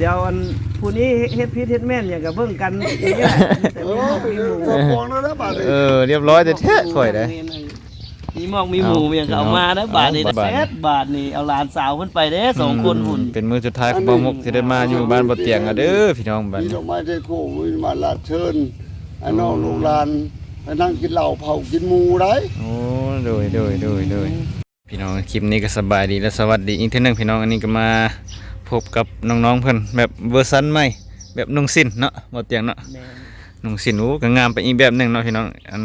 ດຽວອັນຜູ້ນີ້ເຮັດຜິດເຮັດແມ່ນຫຍັງກໍເບິ່ງກັນນີ້ແຫຼະ. ເອີ ມີໝູ່ ເອີ ຮຽບຮ້ອຍແທ້ໆ ຂ້ອຍເດ້. ມີໝອກມີໝູ່ຫຍັງກໍເອົາມາເດີບາດນີ້. ເອົາບາດນີ້ ແຊບບາດນີ້. ເອົາຫຼານສາວເພິ່ນໄປເດ້ສອງຄົນພຸ້ນ. ເປັນມື້ສຸດທ້າຍຂອງບ່າວມຸກທີ່ໄດ້ມາຢູ່ບ້ານບໍ່ຕຽງແລ້ວເດີພີ່ນ້ອງ. ບາດນີ້ ມີດອກໄມ້ໄດ້ໂຄມ ມີມາລາດເຊີນ ອ້າຍນ້ອງລູກຫຼານໄປນັ່ງກິນເຫຼົ້າເຜົາກິນໝູ່ໄດ໋. ໂອ້ ໂດຍ ໂດຍ ໂດຍ ໂດຍ. ພີ່ນ້ອງ ຄລິບນີ້ກໍສະບາຍດີ ແລະ ສະຫວັດດີອີກເທື່ອໜຶ່ງພີ່ນ້ອງ. ອັນນີ້ກໍມາພົບກັບນ້ອງໆເພິ່ນ ແບບເວີຊັນໃໝ່ ແບບນຸ່ງສິ້ນເນາະ ບໍ່ຕຽງເນາະ. ແມ່ນ ນຸ່ງສິ້ນ ໂອ້ ກໍງາມໄປອີກແບບໜຶ່ງເນາະພີ່ນ້ອງ. ອັນ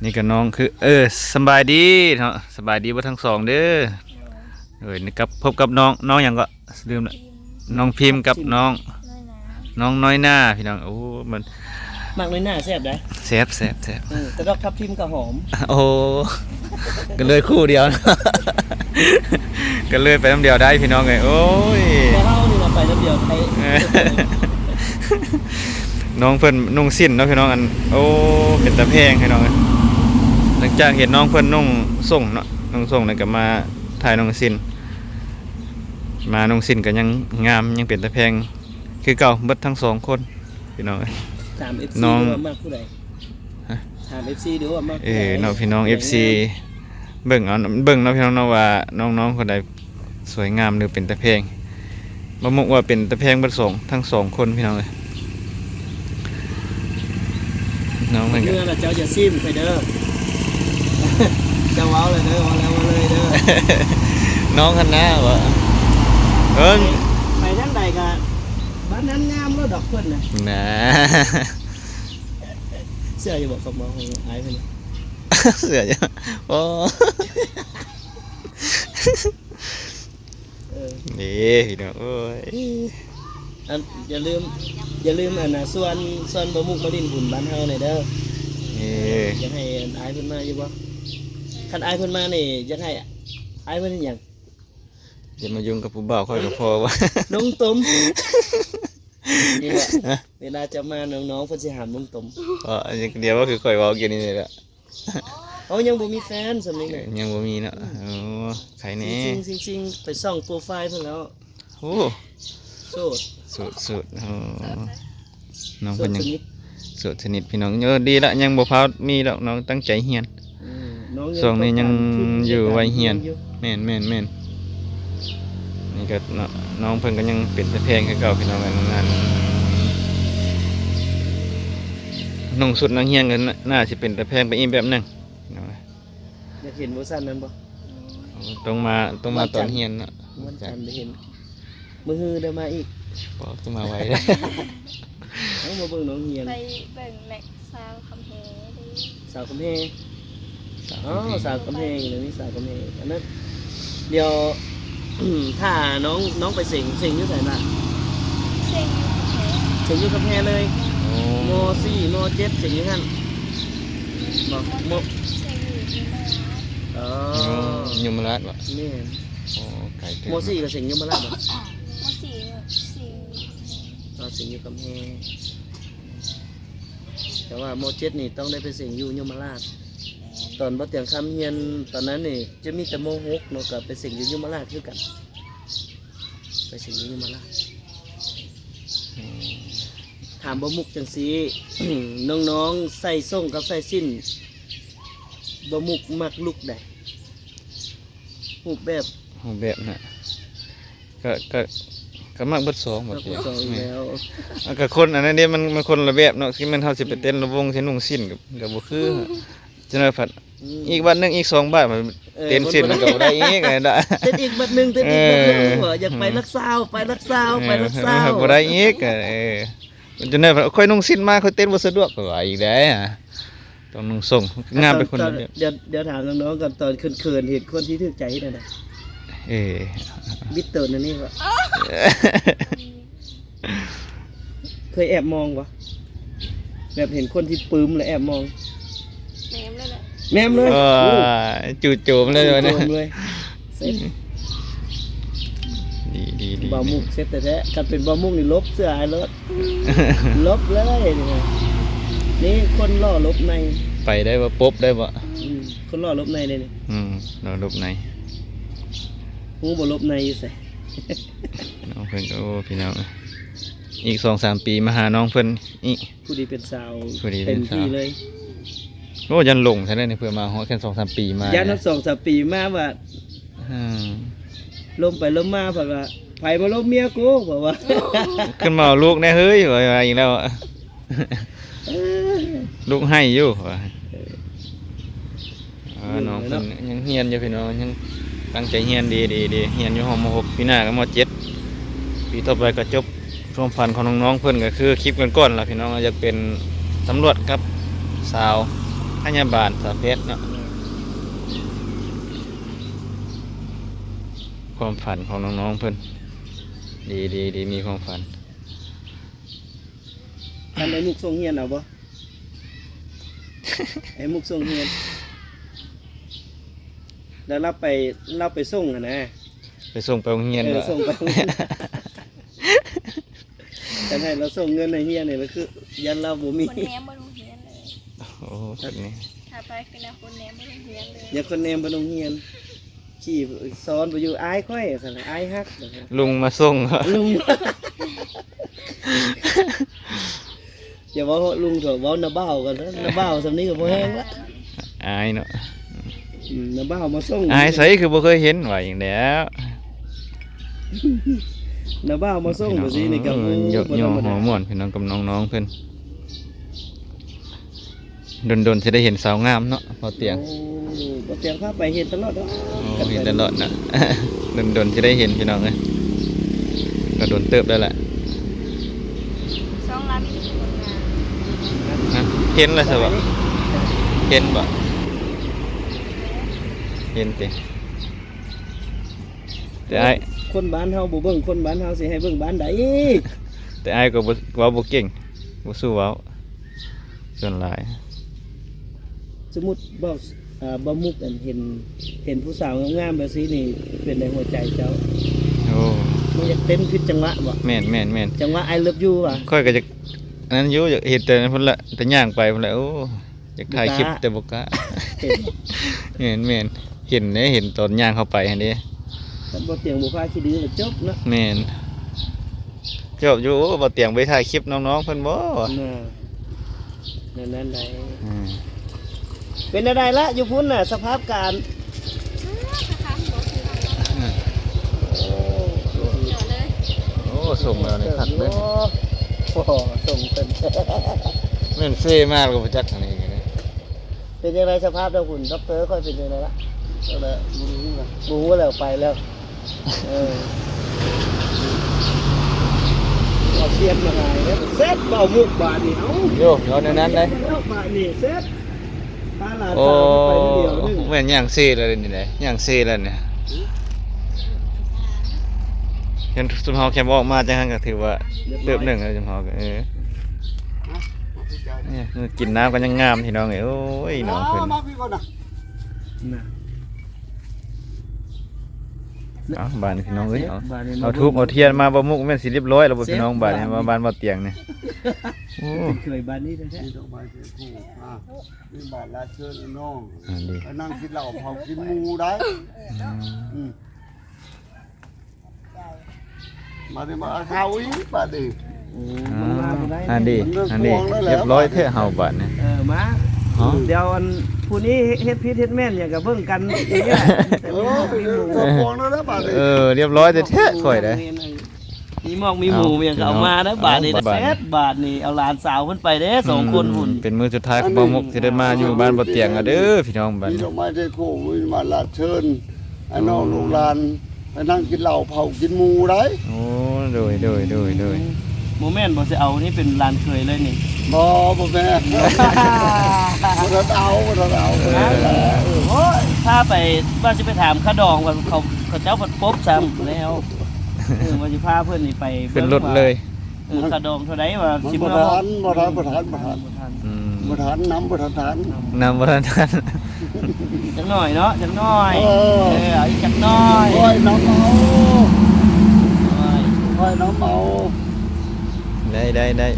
ນີ້ກໍນ້ອງຄື ເອີ ສະບາຍດີເນາະ ສະບາຍດີເບິດທັງສອງເດີ. ໂດຍ ນີ້ກັບ ພົບກັບນ້ອງ ນ້ອງຫຍັງກໍລືມລະ. ນ້ອງພິມກັບນ້ອງ ນ້ອຍໜາ ນ້ອງນ້ອຍໜາພີ່ນ້ອງ. ໂອ້ ມັນ ໝາກນ້ອຍໜາແຊບໄດ໋. ແຊບ ແຊບ ແຊບ. ເອີ ແຕ່ດອກທັບທິມກໍຫອມ. ໂອ້ ກໍເລີຍຄູ່ດຽວ ກໍເລີຍໄປນຳດຽວໄດ້ພີ່ນ້ອງເອີຍ. ໂອ້ຍ ແຕ່ເຮົານີ້ລະໄປນຳດຽວໄດ້. ນ້ອງເພິ່ນນຸ່ງສິ້ນເນາະພີ່ນ້ອງ. ອັນ ໂອ້ ເປັນຕາແພງພີ່ນ້ອງເອີຍ. ຫຼັງຈາກເຫັນນ້ອງເພິ່ນນຸ່ງສົ້ງເນາະ ນຸ່ງສົ້ງ ແລ້ວກໍມາຖ່າຍນຸ່ງສິ້ນ. ມານຸ່ງສິ້ນກໍຍັງງາມ ຍັງເປັນຕາແພງຄືເກົ່າເບິດທັງສອງຄົນພີ່ນ້ອງເອີຍ. ຖາມເອັຟຊີ ເນາະ ວ່າມັກຜູ້ໃດ? ຮະ? ຖາມເອັຟຊີ ເດີວ່າມັກ ເອີ ຜູ້ໃດ ເນາະພີ່ນ້ອງ. ເອັຟຊີ ເບິ່ງເອົາ ເບິ່ງເນາະພີ່ນ້ອງເນາະ ວ່ານ້ອງໆຄົນໃດສວຍງາມ ຫຼື ເປັນຕາແພງ. ບ່າວມຸກວ່າເປັນຕາແພງເບິດສອງ ທັງສອງຄົນພີ່ນ້ອງເອີຍ. ນ້ອງເພິ່ນກໍ ເມື່ອລະເຈົ້າຢ່າຊີມຂ້ອຍເດີ ເຈົ້າເວົ້າແລ້ວເດີ ເວົ້າແລ້ວເວົ້າເລີຍເດີ. ນ້ອງຫັ້ນນະວ່າ ເອີ ໄປທາງໃດກໍບ້ານນັ້ນງາມໂລດດອກເພິ່ນນະ ນະ. ເຊື່ອຢູ່ບໍ່ຄຳເວົ້າຂອງອ້າຍເພິ່ນ? ເຊື່ອຢູ່. ໂອ້ ເອີ ນີ້ພີ່ນ້ອງ ໂອ້ຍ ອັນ ຢ່າລືມ ຢ່າລືມ ອັນນ່າ ຊວນ ຊວນບ່າວມຸກມາຫຼິ້ນບຸນບ້ານເຮົາແດ່ເດີ. ເອີ ຢາກໃຫ້ ອັນ ອ້າຍເພິ່ນມາຢູ່ບໍ່? ຄັນອ້າຍເພິ່ນມານີ້ ຢາກໃຫ້ອ້າຍເພິ່ນເຮັດຫຍັງ? ຢ່າມາຫຍຸ້ງກັບຜູ້ບ່າວຂ້ອຍກໍພໍວ່າ ລົງຕົມ. ນີ້ແຫຼະ ຮະ? ເວລາຈະມາ ນ້ອງໆເພິ່ນຊິຫ້າມລົງຕົມ. ເອີ ອັນນີ້ດຽວວ່າຄືຂ້ອຍເວົ້າກີ້ນີ້ແຫຼະ. ເຮົາຍັງບໍ່ມີແຟນສ່ຳນີ້ນະ. ຍັງບໍ່ມີເນາະ. ອືມ ໂອ້ ໃຄແນ່ ຊິງໆ ໄປສ່ອງໂປຣໄຟເພິ່ນແລ້ວ. ໂອ້ ໂສດ ໂສດ ໂສດ. ໂອ້ ນ້ອງເພິ່ນຍັງໂສດສະໜິດ ໂສດສະໜິດພີ່ນ້ອງ. ເອີ ດີລະ ຍັງບໍ່ພາວມີດອກ ນ້ອງຕັ້ງໃຈຮຽນ. ອືມ ນ້ອງຍັງ ຊ່ວງນີ້ຍັງຢູ່ໄວຮຽນຢູ່. ແມ່ນໆໆ ນີ້ກໍເນາະ ນ້ອງເພິ່ນກໍຍັງເປັນຕາແພງຄືເກົ່າພີ່ນ້ອງ. ອັນນັ້ນ ນຸ່ງຊຸດນັກຮຽນກໍໜ້າ ໜ້າຊິເປັນຕາແພງໄປອີກແບບໜຶ່ງ. ຢາກເຫັນເວີຊັນນັ້ນບໍ່? ຕ້ອງມາ ຕ້ອງມາຕອນຮຽນເນາະ ວັນຈັນໄດ້ເຫັນ. ມື້ຮືໄດ້ມາອີກ. ບໍ່ ຕ້ອງມາໄວເດ້. ເອົາ ມາເບິ່ງນ້ອງຮຽນ ໄປເບິ່ງແມັກ ສາວຄຳແຮງເດ້. ສາວຄຳແຮງ. ສາວຄຳແຮງ. ອໍ ສາວຄຳແຮງ ດຽວນີ້ສາວຄຳແຮງ. ອັນນັ້ນ ດຽວ ຖ້ານ້ອງ ນ້ອງໄປເສັງ ເສັງຢູ່ໃສລະ? ເສັງຢູ່ຄຳແພງ. ເສັງຢູ່ຄຳແພງເລີຍ. ໂອ້ ມໍສີ່ ມໍເຈັດ ເສັງຢູ່ຫັ້ນບໍ່? ມໍ ເສັງຢູ່ຍົມມະລາດ. ອໍ ຍົມມະລາດບໍ່? ແມ່ນ. ໂອ້ ໄກເຕີບ. ມໍສີ່ກໍເສັງຍົມມະລາດບໍ່? ມໍສີ່ ເສັງ ອໍ ເສັງຢູ່ກຳແພງ. ແຕ່ວ່າມໍເຈັດນີ້ຕ້ອງໄດ້ໄປເສັງຢູ່ຍົມມະລາດ. ຕອນບ່າວຕຽງຄຳຮຽນຕອນນັ້ນນີ້ ຈະມີແຕ່ມໍຫົກເນາະ ກໍໄປເສັງຢູ່ຍົມມະລາດຄືກັນ. ໄປເສັງຢູ່ຍົມມະລາດ. ອືມ ຖາມບ່າວມຸກຈັ່ງຊີ້ ນ້ອງໆໃສ່ສົ້ງກັບໃສ່ສິ້ນ ບ່າວມຸກມັກລຸກໃດ? ຮູບແບບ ຮູບແບບນະ ກະ ກະ ກະມັກເບິດສອງ. ມັກເບິດສອງອີກແລ້ວ. ແມ່ນ. ອາ ກະຄົນອັນນັ້ນເດ້ ມັນ ມັນຄົນລະແບບເນາະ. ຄືແມ່ນເຮົາຊິໄປເຕັ້ນລະວົງໃສ່ນຸ່ງສິ້ນ ກະ ກະບໍ່ຄື. ອືມ ຈັ່ງໃດພັດ ອືມ ອີກວັດໜຶ່ງ ອີກສອງບາດ ເອີ ເຕັ້ນສິ້ນມັນກໍບໍ່ໄດ້ອີກ. ເອີ ເຕັ້ນອີກບັດໜຶ່ງ ເຕັ້ນອີກບັດໜຶ່ງ. ເອີ ວ່າຢາກໄປ ເອີ ລັກຊາວ ໄປລັກຊາວ ເອີ ໄປລັກຊາວ ບໍ່ໄດ້ອີກ. ເອີ ຈັ່ງໃດ ຂ້ອຍນຸ່ງສິ້ນມາ ຂ້ອຍເຕັ້ນບໍ່ສະດວກ ຂ້ອຍວ່າອີກແລ້ວ. ຕ້ອງນຸ່ງສົ້ງ ງາມເປັນຄົນລະບຽບ. ດຽວ ດຽວຖາມນ້ອງໆກ່ອນ ຕອນເຂີນໆ ເຫັນຄົນທີ່ຖືກໃຈເຮັດແນວໃດ? ເອີ ບິດໂຕນແນວນີ້ບໍ່? ເຄີຍແອບມອງບໍ່? ແບບເຫັນຄົນທີ່ປຶ້ມແລ້ວແອບມອງ? ແນມເລີຍແຫຼະ ແນມເລີຍ. ເອີ ຈູ່ໂຈມເລີຍ ຈູ່ໂຈມເລີຍ. ເຊັດ ດີໆໆ ບ່າວມຸກເຊັດແທ້ໆ. ຄັນເປັນບ່າວມຸກນີ້ຫຼົບເສື້ອອ້າຍໂລດ ຫຼົບເລີຍນີ້. ນີ້ຄົນຫຼໍ່ຫຼົບໃນ ໄປໄດ້ບໍ່? ປົບໄດ້ບໍ່? ອືມ ຄົນຫຼໍ່ຫຼົບໃນເດ້ນີ້. ອືມ ຫຼໍ່ຫຼົບໃນ. ຮູ້ບໍ່ຫຼົບໃນຢູ່ໃສ? ນ້ອງເພິ່ນກໍ ໂອ້ ພີ່ນ້ອງ ອີກສອງສາມປີມາຫານ້ອງເພິ່ນອີກ ຜູ້ດີເປັນສາວ ຜູ້ດີເປັນສາວ ເຕັມທີ່ເລີຍ. ໂອ້ ຢ້ານຫຼົງແທ້ເດນີ້ ເພື່ອມາຮອດແຄ່ສອງສາມປີມາ ຢ້ານຮອດສອງສາມປີມາວ່າ ອືມ ລົມໄປລົມມາເພິ່ນວ່າ ໃຜມາລົມເມຍກູ ເພິ່ນວ່າ ຂຶ້ນມາເອົາລູກແດ່ເຮີ້ຍ ວ່າ ວ່າອີກແລ້ວ ເອີ ລູກໄຫ້ຢູ່ວ່າ ເອີ ອ່າ ຢູ່ ນ້ອງເພິ່ນເນາະ ຍັງຮຽນຢູ່ພີ່ນ້ອງ ຍັງຕັ້ງໃຈຮຽນ ດີ ດີ ດີ ຮຽນຢູ່ຫ້ອງ ມໍຫົກ ປີໜ້າກໍ ມໍເຈັດ ປີຕໍ່ໄປກໍຈົບ. ຄວາມຝັນຂອງນ້ອງໆເພິ່ນກໍຄືຄລິບກ່ອນໆລະພີ່ນ້ອງ ຢາກເປັນຕຳຫຼວດກັບສາວພະຍາບານ ສາວແພດເນາະ. ຄວາມຝັນຂອງນ້ອງໆເພິ່ນ ດີ ດີ ດີ ມີຄວາມຝັນ. ຄັນໄອ້ມຸກສົ່ງຮຽນເອົາບໍ່? ໄອ້ມຸກສົ່ງຮຽນ ແລ້ວລາວໄປ ລາວໄປສົ່ງຫັ້ນນະ ໄປສົ່ງໄປໂຮງຮຽນ ເອີ ເນາະ ສົ່ງໄປໂຮງຮຽນ ຄັນໃຫ້ລາວສົ່ງເງິນໃຫ້ຮຽນນີ້ລະຄືຢ້ານລາວບໍ່ມີ ຄົນແນມບໍ່ໂຮງຮຽນເລີຍ. ໂອ້ ຄັກນີ້ ຖ້າໄປຄືນະ ຄົນແນມບໍ່ໂຮງຮຽນເລີຍ ຢ່າຄົນແນມບໍ່ໂຮງຮຽນ. ຂີ່ຊ້ອນໄປຢູ່ ອາຍຂ້ອຍຊັ້ນ ອາຍຮັກ ລຸງມາສົ່ງ ລຸງ ຢ່າເວົ້າຮອດລຸງເຖາະ ເວົ້ານ້າບ່າວກ່ອນ ນ້າບ່າວສ່ຳນີ້ກໍພໍແຮງລະ ອາຍເນາະ. ອືມ ນ້າບ່າວມາສົ່ງ ອາຍໃສຄືບໍ່ເຄີຍເຫັນ ວ່າອີກແລ້ວ ນ້າບ່າວມາສົ່ງ ພີ່ນ້ອງ ແບບນີ້ນີ້ກໍ ເອີ ໂອ້ ບໍ່ທຳມະດາ ຫົວມ່ວນ ພີ່ນ້ອງ ກັບນ້ອງໆເພິ່ນ. ດົນໆຊິໄດ້ເຫັນສາວງາມເນາະ ບໍ່ຕຽງ. ໂອ້ ບໍ່ຕຽງພາໄປເຫັນຕະຫຼອດເນາະ. ໂອ້ ເຫັນຕະຫຼອດນະ ດົນໆຊິໄດ້ເຫັນພີ່ນ້ອງເອີຍ ກໍດົນເຕີບແລ້ວແຫຼະ. ສອງລາວມີແຕ່ຄົນງາມ. ຮະ ເຫັນແລ້ວຊະບໍ່? ເຫັນບໍ່? ເຫັນຕິ? ແຕ່ອ້າຍ ຄົນບ້ານເຮົາບໍ່ເບິ່ງຄົນບ້ານເຮົາ ຊິໃຫ້ເບິ່ງບ້ານໃດ? ແຕ່ອ້າຍກໍບໍ່ ເວົ້າບໍ່ເກັ່ງ ບໍ່ສູ້ເວົ້າ ສ່ວນຫຼາຍ. ສົມມຸດເວົ້າ ເອີ ບ່າວມຸກ ອັນ ເຫັນ ເຫັນຜູ້ສາວງາມໆແບບຊີ້ນີ້ ເປັນໃດຫົວໃຈເຈົ້າ? ໂອ້ ມັນຢາກເຕັ້ນຜິດຈັງຫວະບໍ່? ແມ່ນໆໆ ຈັງຫວະ I love you ຫວາ? ຂ້ອຍກໍຢາກອັນນັ້ນຢູ່ ຢາກເຮັດແຕ່ນັ້ນພຸ້ນລະ ແຕ່ຍ່າງໄປພຸ້ນລະ ໂອ້ ຢາກຖ່າຍຄລິບ ບໍ່ກ້າ ແຕ່ບໍ່ກ້າ. ເຫັນບໍ່? ແມ່ນໆ ເຫັນເດ້ ເຫັນຕອນຍ່າງເຂົ້າໄປຫັ້ນເດ້. ຄັນບໍ່ຕຽງບໍ່ພາຂີ້ດື້ກໍຈົບເນາະ. ແມ່ນ ຈົບຢູ່. ໂອ້ ບໍ່ຕຽງໄປຖ່າຍຄລິບນ້ອງໆເພິ່ນບໍ່? ນະ ແນວນັ້ນໃດ. ອືມ ເປັນແນວໃດລະ ຢູ່ພຸ້ນນະ ສະພາບການ? ອືມ ໂອ້ ໂອ້ ສົ່ງແລ້ວນີ້ຄັກເດ້. ໂອ້ ສົ່ງເພິ່ນ ແມ່ນເຊມາກໍບໍ່ຈັກອັນນີ້. ເປັນຈັ່ງໃດສະພາບທາງພຸ້ນ ດັອກເຕີ ຂ້ອຍເປັນຈັ່ງໃດລະ? ຈັ່ງໃດ ບໍ່ຮູ້ລະ ບໍ່ຮູ້ແລ້ວ ໄປແລ້ວ. ເອີ ເອົາຊຽນມາຫາຍແລ້ວ ເຊັດ ເວົ້າມຸກບາດນີ້ ເອົ້າ ໂຍ ເອົາແນວນັ້ນໄດ໋ ບາດນີ້ເຊັດ ພາຫຼານສາວໄປຜູ້ດຽວໜຶ່ງ. ໂອ້ ແມ່ນຍ່າງເຊແລ້ວນີ້ໄດ໋ ຍ່າງເຊແລ້ວນີ້. ເຫັນຊຸມເຮົາແຄ່ອອກມາຈັ່ງຫັ້ນກໍຖືວ່າເຕີບໜຶ່ງແລ້ວ ຊຸມເຮົາກໍ ເອີ ນີ້ ກິນນ້ຳກໍຍັງງາມ ພີ່ນ້ອງເອີຍ. ໂອ້ຍ ນ້ອງເພິ່ນ ມາ ມາພີ່ກ່ອນນະ ນະ. ເອົາ ບາດນີ້ພີ່ນ້ອງເອີຍ ເອົາ ເອົາທູບເອົາທຽນມາ ບໍ່ມຸກແມ່ນຊິລຽບຮ້ອຍແລ້ວບໍ່ພີ່ນ້ອງ. ບາດນີ້ມາບ້ານບໍ່ຕຽງນີ້ ໂອ້ ເຄີຍບ້ານນີ້ແທ້ໆ ນີ້ດອກໄມ້ເປັນຄູ່ ອ່າ ນີ້ບາດລາເຊີນນ້ອງ ໄປນັ່ງກິນເຫຼົ້າເຜົາກິນໝູໄດ້. ອືມ ອືມ ບາດນີ້ມາເອົາເຂົ້າອີກບາດນີ້. ໂອ້ ມັນມາບໍ່ໄດ້ ອັນດີ ອັນດີ ລຽບຮ້ອຍແທ້ເຮົາບາດນີ້. ເອີ ມາ ດຽວອັນຜູ້ນີ້ເຮັດຜິດເຮັດແມ່ນຫຍັງກໍເບິ່ງກັນ. ເອີ ລຽບຮ້ອຍແທ້ໆ ຂ້ອຍເດ້ ມີໝອກມີໝູຫຍັງກໍເອົາມາເດີ. ບາດນີ້ແຊບ ບາດນີ້ເອົາຫຼານສາວເພິ່ນໄປເດ້ ສອງຄົນພຸ້ນ. ເປັນມື້ສຸດທ້າຍຂອງບ່າວມຸກທີ່ໄດ້ມາຢູ່ບ້ານບໍ່ຕຽງແລ້ວເດີພີ່ນ້ອງ. ບາດນີ້ ມີດອກໄມ້ໄທໂຄ ມີມາລາເຊີນ ໃຫ້ນ້ອງລູກຫຼານໄປນັ່ງກິນເຫຼົ້າເຜົາກິນໝູໄດ້. ໂອ້ ໂດຍ ໂດຍ ໂດຍ ໂດຍ. ບໍ່ແມ່ນບໍ່ ຊິເອົານີ້ເປັນຫຼານເຂີຍເລີຍນີ້. ບໍ່ ບໍ່ແມ່ນ ບໍ່ທັນເອົາ ບໍ່ທັນເອົາ. ໂອ້ຍ ພາໄປວ່າຊິໄປຖາມຄ່າດອງ ວ່າເຂົາ ເຂົາເຈົ້າພັດປົບຊ້ຳແລ້ວ. ເອີ ວ່າຊິພາເພິ່ນນີ້ໄປ ຂຶ້ນລົດເລີຍ. ເອີ ຄ່າດອງເທົ່າໃດວ່າ ມັນຊິບໍ່ທັນ ບໍ່ທັນ ບໍ່ທັນ ບໍ່ທັນ ບໍ່ທັນ. ອືມ ບໍ່ທັນ ນ້ຳບໍ່ທັນທານ ນ້ຳບໍ່ທັນທານ ຈັກໜ້ອຍເນາະ ຈັກໜ້ອຍ. ເອີ ເອີ ເອົາອີກຈັກໜ້ອຍ. ຂ້ອຍນ້ຳເອົາ ຂ້ອຍນ້ຳເອົາ. ໄດ້ ໄດ້ ໄດ້.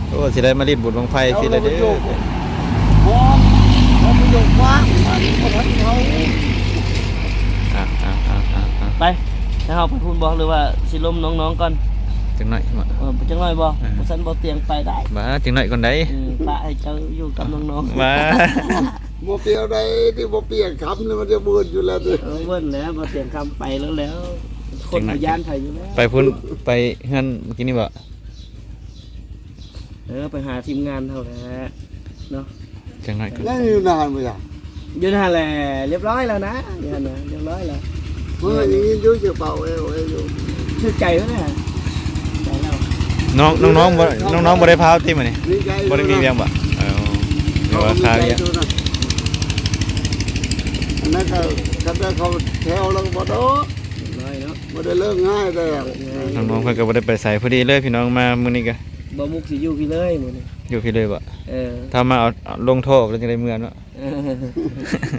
ໂອ້ ຊິໄດ້ມາຫຼິ້ນບຸນບັ້ງໄຟຊິລະເດີ. ເອົາປະໂຫຍກ ເອົາປະໂຫຍກກວ້າງ ອັນນີ້ບໍ່ທັນເຂົ້າ. ອ່າ ໄປ. ແລ້ວເຮົາໄປພຸ້ນບໍ່ ຫຼືວ່າຊິລົມນ້ອງໆກ່ອນ? ຈັກໜ້ອຍເນາະ ເອີ ຈັກໜ້ອຍບໍ່? ເອີ ບໍ່ຊັ້ນບໍ່ຕຽງໄປໄດ້. ບໍ່ ຈັກໜ້ອຍກ່ອນໃດ. ອືມ ປະໃຫ້ເຈົ້າຢູ່ກັບນ້ອງໆ. ບໍ່ ບໍ່ປ່ຽນໃດ ທີ່ບໍ່ປ່ຽນຄຳນີ້ມັນຈະເວີນຢູ່ແລ້ວ. ເອີ ເວີນແລ້ວ ບໍ່ຕຽງຄຳໄປແລ້ວ ແລ້ວ ຄົນບໍ່ຢ້ານໃຜຢູ່ແລ້ວ. ໄປພຸ້ນ ໄປເຮືອນມື້ກີ້ນີ້ບໍ່? ເອີ ໄປຫາທີມງານເຮົາແຫຼະເນາະ. ຈັກໜ້ອຍກໍ ຍັງຢູ່ນານບໍ່? ຍັງຢູ່ຫັ້ນແຫຼະ ລຽບຮ້ອຍແລ້ວນະ ຢູ່ຫັ້ນນະ ລຽບຮ້ອຍແລ້ວ. ເມື່ອໄດ້ຍິນຢູ່ເສຍງເປົ່າເອວເອວຢູ່ ຖືກໃຈແລ້ວນະ. ນ້ອງ ນ້ອງໆບໍ່ ນ້ອງໆບໍ່ໄດ້ພາວຕິມື້ນີ້? ບໍ່ໄດ້ມີວຽກບໍ່? ເອີ ເອີ ວ່າຄາວຽກ. ອັນນັ້ນກໍຄັນໄດ້ເຂົ້າແຖວແລ້ວກໍບໍ່ໂດດ ລຽບຮ້ອຍເນາະ ບໍ່ໄດ້ເລີກງ່າຍແລ້ວ. ນ້ອງໆເພິ່ນກໍບໍ່ໄດ້ໄປໃສ ພໍດີເລີຍພີ່ນ້ອງ ມາມື້ນີ້ກໍ ບໍ່ມຸກຊິຢູ່ພີ້ເລີຍມື້ນີ້ ຢູ່ພີ້ເລີຍບໍ່? ເອີ ຖ້າມາເອົາ ເອົາລົງທໍ່ແລ້ວຈັ່ງໄດ້ເມືອເນາະ.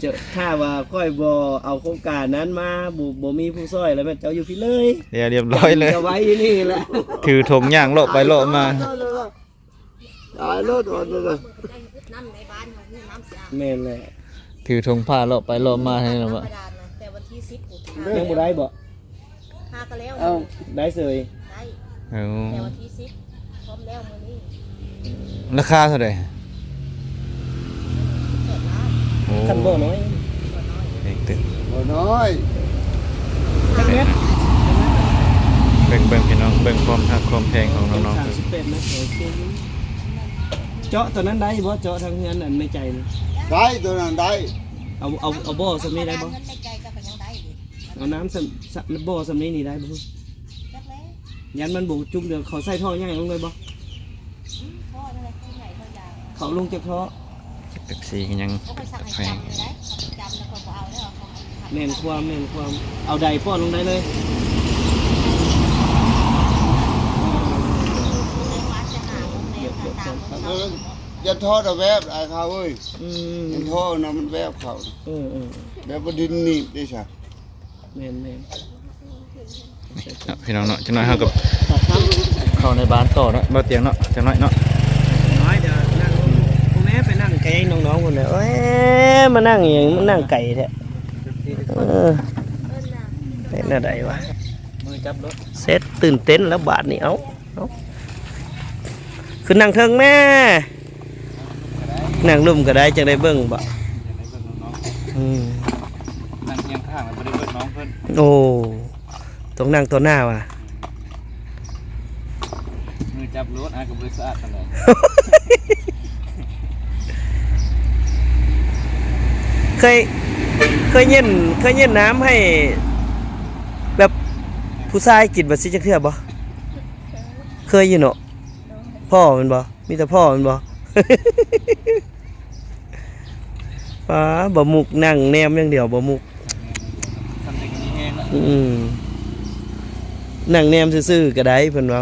ເຈົ້າ ຖ້າວ່າຂ້ອຍບໍ່ເອົາໂຄງການນັ້ນມາ ບໍ່ ບໍ່ມີຜູ້ຊ່ອຍແລ້ວແມ່ນເຈົ້າຢູ່ພີ້ເລີຍ. ດຽວລຽບຮ້ອຍເລີຍ ຈະໄວ້ຢູ່ນີ້ແຫຼະ ຖືຖົງຍ່າງເລາະໄປເລາະມາ. ຕາຍໂລດວ່າຊັ້ນ. ແມ່ນແຫຼະ ຖືຖົງຜ້າເລາະໄປເລາະມາໃຫ້ນະ. ແຕ່ວັນທີສິບ ຍັງບໍ່ໄດ້ບໍ່? ຫາກໍແລ້ວ ເອົ້າ ໄດ້ເສີຍ ໄດ້ ເອົ້າ ແຕ່ວັນທີສິບ ພ້ອມແລ້ວມື້ນີ້. ລາຄາເທົ່າໃດ? ສິບແປດລ້ານ. ໂອ້ ຄັນບໍ່ນ້ອຍ ບໍ່ນ້ອຍ ເປັນຕຶກ ບໍ່ນ້ອຍ. ຈັກແມັດ? ເບິ່ງ ເບິ່ງພີ່ນ້ອງ ເບິ່ງຄວາມຮັກຄວາມແພງຂອງນ້ອງໆ ສາມສິບແປດແມັດ ໂອເຄຢູ່. ເຈາະຕົວນັ້ນໄດ້ບໍ່? ເຈາະທາງເຮືອນອັນແມ່ໃຈນີ້ ໄດ້ ຕົວນັ້ນໄດ້. ເອົາ ເອົາ ເອົາບໍ່ສ່ຳນີ້ໄດ້ບໍ່? ແມ່ໃຈກໍຍັງໄດ້. ເອົານ້ຳສ່ຳ ສ່ຳ ບໍ່ສ່ຳນີ້ນີ້ໄດ້ບໍ່? ຈັກແລ້ວ ຢ້ານມັນບໍ່ຈຸ່ມ ດຽວເຂົາໃສ່ທໍ່ໃຫຍ່ລົງເລີຍບໍ່? ອືມ ທໍ່ນັ້ນແຫຼະ ທໍ່ໃຫຍ່ທໍ່ຍາວ ເຂົາລົງຈາກທໍ່. ເປັບຊີກໍຍັງ ເຂົາໄປສັ່ງໃຫ້ຈຳຢູ່ໄດ໋ ເຂົາໄປຈຳແລ້ວກໍບໍ່ເອົາແລ້ວ. ແມ່ນຄວາມ ແມ່ນຄວາມ ເອົາໃດປ້ອນລົງໄດ້ເລີຍ. ເອີ ຢ່າທໍ່ນະແວບ ອ້າຍຂ້າເອີຍ. ອືມ ຢ່າທໍ່ນະ ມັນແວບເຂົ້າ. ເອີໆ ແບບວ່າດິນໜີບເດ້ຊະ. ແມ່ນໆ ເນາະ ພີ່ນ້ອງເນາະ ຈັກໜ້ອຍເຮົາກໍເຂົ້າໃນບ້ານຕໍ່ເນາະ ບໍ່ຕຽງເນາະ ຈັກໜ້ອຍເນາະ. ນ້ອຍ ດຽວນັ່ງ ໂອ້ແມ່ ໄປນັ່ງໃກ້ນ້ອງໆພຸ້ນນະ. ໂອ້ຍ ມານັ່ງອີ່ຫຍັງ ມານັ່ງໄກແທ້. ເອີ ເຮັດແນວໃດວະ? ມືຈັບລົດ ເສັດ ຕື່ນເຕັ້ນແລ້ວບາດນີ້. ເອົ້າ ເອົ້າ ຂຶ້ນນັ່ງເທິງແມ່. ນັ່ງລຸ່ມກໍໄດ້ ຈັ່ງໄດ້ເບິ່ງບໍ? ອືມ ນັ່ງຄຽງຂ້າງແລ້ວບໍ່ໄດ້ເບິ່ງນ້ອງເພິ່ນ. ໂອ້ ຕ້ອງນັ່ງຕໍ່ໜ້າວ່າ ມືຈັບໂລດ ອາ ກໍບໍ່ສະອາດປານໃດ. ເຄີຍ ເຄີຍເຢັນ ເຄີຍເຢັນນ້ຳໃຫ້ແບບຜູ້ຊາຍກິນແບບຊີ້ຈັກເທື່ອບໍ່? ເຄີຍຢູ່ເນາະ. ພໍ້ແມ່ນບໍ່? ມີແຕ່ພໍ້ແມ່ນບໍ່? ປ້າ ບໍ່ມຸກນັ່ງແນມຢ່າງດຽວ ບໍ່ມຸກ. ອືມ ນັ່ງແນມຊື່ໆກໍໄດ້ ເພິ່ນວ່າ.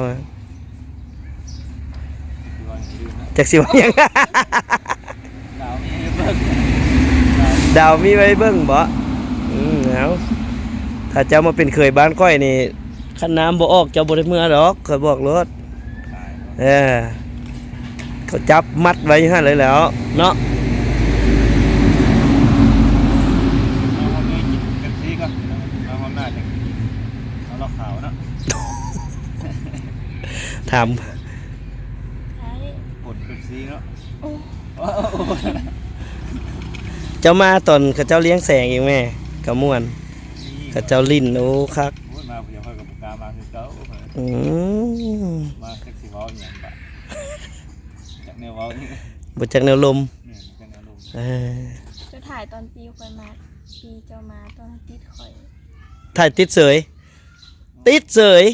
ຈັກຊິເວົ້າຫຍັງ ດາວມີໄວ້ເບິ່ງບໍ? ອືມ ເອົາ ຖ້າເຈົ້າມາເປັນເຂີຍບ້ານຂ້ອຍນີ້ ຄັນນ້ຳບໍ່ອອກ ເຈົ້າບໍ່ໄດ້ເມືອດອກ ຂ້ອຍບອກໂລດ. ເອີ ເຂົາຈັບມັດໄວ້ຢູ່ຫັ້ນເລີຍແຫຼ້ວເນາະ. ເອົາເຮົາມີກິນເປັບຊີກ່ອນ ເອົາເຮົາໜ້າຈະກິນເອົາເຫຼົ້າຂາວເນາະ. ຖາມ ຜົນເປັບຊີເນາະ. ໂອ້ ເຈົ້າມາຕອນເຂົາເຈົ້າລ້ຽງແສງອີກແມ່ ກະມ່ວນ ເຂົາເຈົ້າຫຼິ້ນ ໂອ້ ຄັກ. ໂອ້ຍ ມາຜູ້ດຽວຂ້ອຍກໍບໍ່ກ້າມາຄືເກົ່າ. ອືມ ມາຈັກຊິເວົ້າອີ່ຫຍັງບາດ ຈັກແນວເວົ້ານີ້ ບໍ່ຈັກແນວລົມ. ແມ່ນ ບໍ່ຈັກແນວລົມ. ເອີ ຈະຖ່າຍຕອນປີຂ້ອຍມາ ປີເຈົ້າມາຕອນຕິດຂ້ອຍ ຖ່າຍຕິດເສີຍ ຕິດເສີຍ.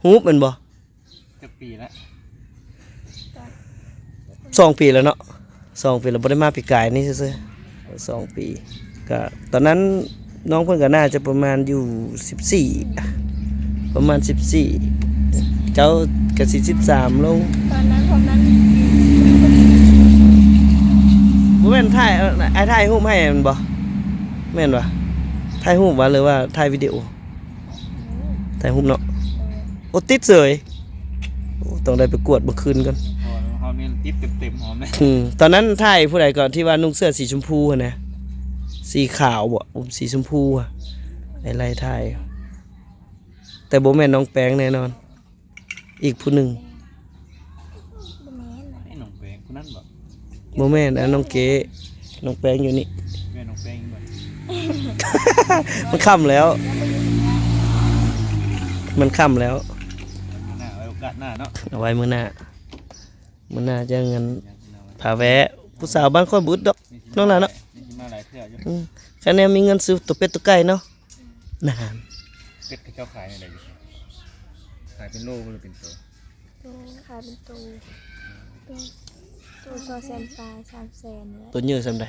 ຮູບແມ່ນບໍ່? ຈັກປີແລ້ວ? ສອງປີແລ້ວເນາະ ສອງປີແລ້ວ ບໍ່ໄດ້ມາປີກາຍນີ້ຊື່ໆ ສອງປີ. ກະຕອນນັ້ນນ້ອງເພິ່ນກໍໜ້າຈະປະມານຢູ່ສິບສີ່ ປະມານສິບສີ່ ເຈົ້າກະຊິສິບສາມລົງ. ຕອນນັ້ນ ຕອນນັ້ນ ບໍ່ແມ່ນຖ່າຍ ອ້າຍຖ່າຍຮູບໃຫ້ແມ່ນບໍ່? ແມ່ນຫວາ? ຖ່າຍຮູບຫວາ ຫຼືວ່າຖ່າຍວິດີໂອ? ຖ່າຍຮູບເນາະ. ໂອ້ ຕິດເສີຍ. ໂອ້ ຕ້ອງໄດ້ໄປກວດເມື່ອຄືນກ່ອນ. ເຮົານີ້ຕິດເຕັມໆ ເຮົານີ້. ອືມ ຕອນນັ້ນຖ່າຍຜູ້ໃດກ່ອນ ທີ່ວ່ານຸ່ງເສື້ອສີຊົມພູຫັ້ນນະ ສີຂາວບໍ ອືມ ສີຊົມພູ ອ້າຍໄລ່ຖ່າຍ. ຕ່ບໍ່ແມ່ນນ້ອງແປ້ງແນ່ນອນ. ອີກຜູ້ໜຶ່ງ. ບໍ່ແມ່ນ ໃຫ້ນ້ອງແປ້ງຜູ້ນັ້ນບໍ່? ບໍ່ແມ່ນ ອັນນ້ອງເກ ນ້ອງແປ້ງຢູ່ນີ້. ແມ່ນນ້ອງແປ້ງບໍ່? ມັນຄ່ຳແລ້ວ ມັນຄ່ຳແລ້ວ. ມື້ໜ້າ ໄວ້ໂອກາດໜ້າເນາະ. ເອົາໄວ້ມື້ໜ້າ. ມື້ໜ້າຈະເງິນພາແວະ ຜູ້ສາວບ້ານຂ້ອຍບໍ່ອຶດດອກ ນ້ອງຫຼ້າເນາະ. ອືມ ຄັນແນວມີເງິນຊື້ຕົວເປັດຕົວໄກ່ເນາະ. ນານ ເປັດເຂົາເຈົ້າຂາຍແນວໃດຢູ່? ຂາຍເປັນໂລບໍ່ ຫຼືເປັນໂຕ? ໂຕ ຂາຍເປັນໂຕ ໂຕ ໂຕສອງແສນປາຍ ສາມແສນນີ້ແຫຼະ. ໂຕໃຫຍ່ສ່ຳໃດ?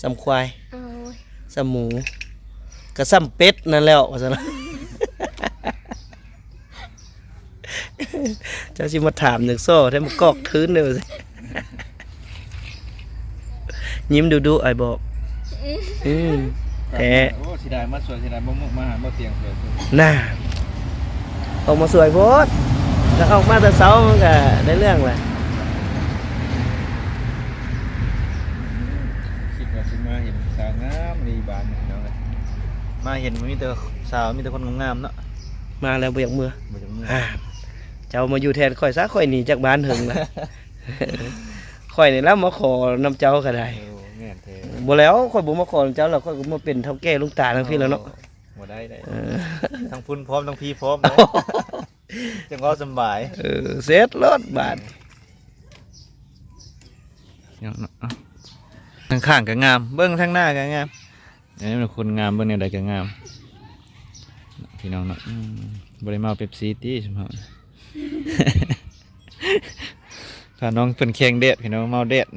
ສ່ຳຄວາຍ ໂອ້ຍ ສ່ຳໝູ ກະສ່ຳເປັດນັ້ນແຫຼ້ວ ວ່າຊັ້ນ. ເຈົ້າຊິມາຖາມຫຍັງສໍ້ແທ້ ມາກອກທຶນເດ້. ຍິ້ມດຸໆ ອ້າຍບອກ. ອືມ ແທ້. ໂອ້ ເສຍດາຍມາສວຍ ເສຍດາຍບໍ່ມຸກມາຫາບໍ່ຕຽງສວຍ. ນາ ອອກມາສວຍໂພດ ແລ້ວອອກມາແຕ່ເຊົ້າມັນກະໄດ້ເລື່ອງແຫຼະ. ຄິດວ່າຊິມາເຫັນສາວງາມໃນບ້ານເນາະ. ມາເຫັນມີແຕ່ສາວ ມີແຕ່ຄົນງາມໆເນາະ. ມາແລ້ວບໍ່ຢາກເມືອ. ບໍ່ຢາກເມືອ. ອ່າ ເຈົ້າມາຢູ່ແທນຂ້ອຍຊະ ຂ້ອຍໜີຈາກບ້ານເຫິງລະ. ຂ້ອຍນີ້ລະມາຂໍນຳເຈົ້າກະໄດ້. ໂອ້ ແມ່ນແທ້. ບໍ່ແລ້ວ ຂ້ອຍບໍ່ມາຂໍນຳເຈົ້າລະ ຂ້ອຍກະມາເປັນເຖົ້າແກ່ລຸງຕາທັງພີ້ລະເນາະ. ໂອ້ ບໍ່ໄດ້ ໄດ້ ເອີ ທັງພຸ້ນພ້ອມ ທັງພີ້ພ້ອມເລີຍ ຈັ່ງເວົ້າສຳບາຍ. ເອີ ເສັດໂລດບາດ. ເນາະ ທາງຂ້າງກະງາມ ເບິ່ງທາງໜ້າກະງາມ. ເອີ ຄົນງາມເບິ່ງແນວໃດກະງາມ ພີ່ນ້ອງເນາະ. ອືມ ບໍ່ໄດ້ເມົາເປັບຊີຕິຊຸມເຮົາ. ພານ້ອງເພິ່ນແຂ່ງແດດ ພີ່ນ້ອງ ເມົາແດດ.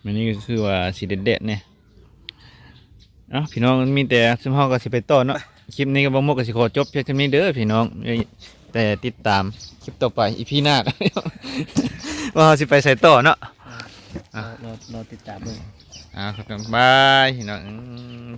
ມື້ນີ້ກະຄືວ່າຊິແດດໆແດ່. ເອົ້າ ພີ່ນ້ອງ ມີແຕ່ຊຸມເຮົາກະຊິໄປຕໍ່ເນາະ. ຄລິບນີ້ກະບ່າວມຸກກະຊິຂໍຈົບພຽງສ່ຳນີ້ເດີພີ່ນ້ອງ. ແຕ່ຕິດຕາມຄລິບຕໍ່ໄປ ອີພີໜ້າ ວ່າເຮົາຊິໄປໃສຕໍ່ເນາະ. ເອົ້າ ລໍ ລໍຕິດຕາມເບິ່ງ. ເອົ້າ ບາຍພີ່ນ້ອງ. ອືມ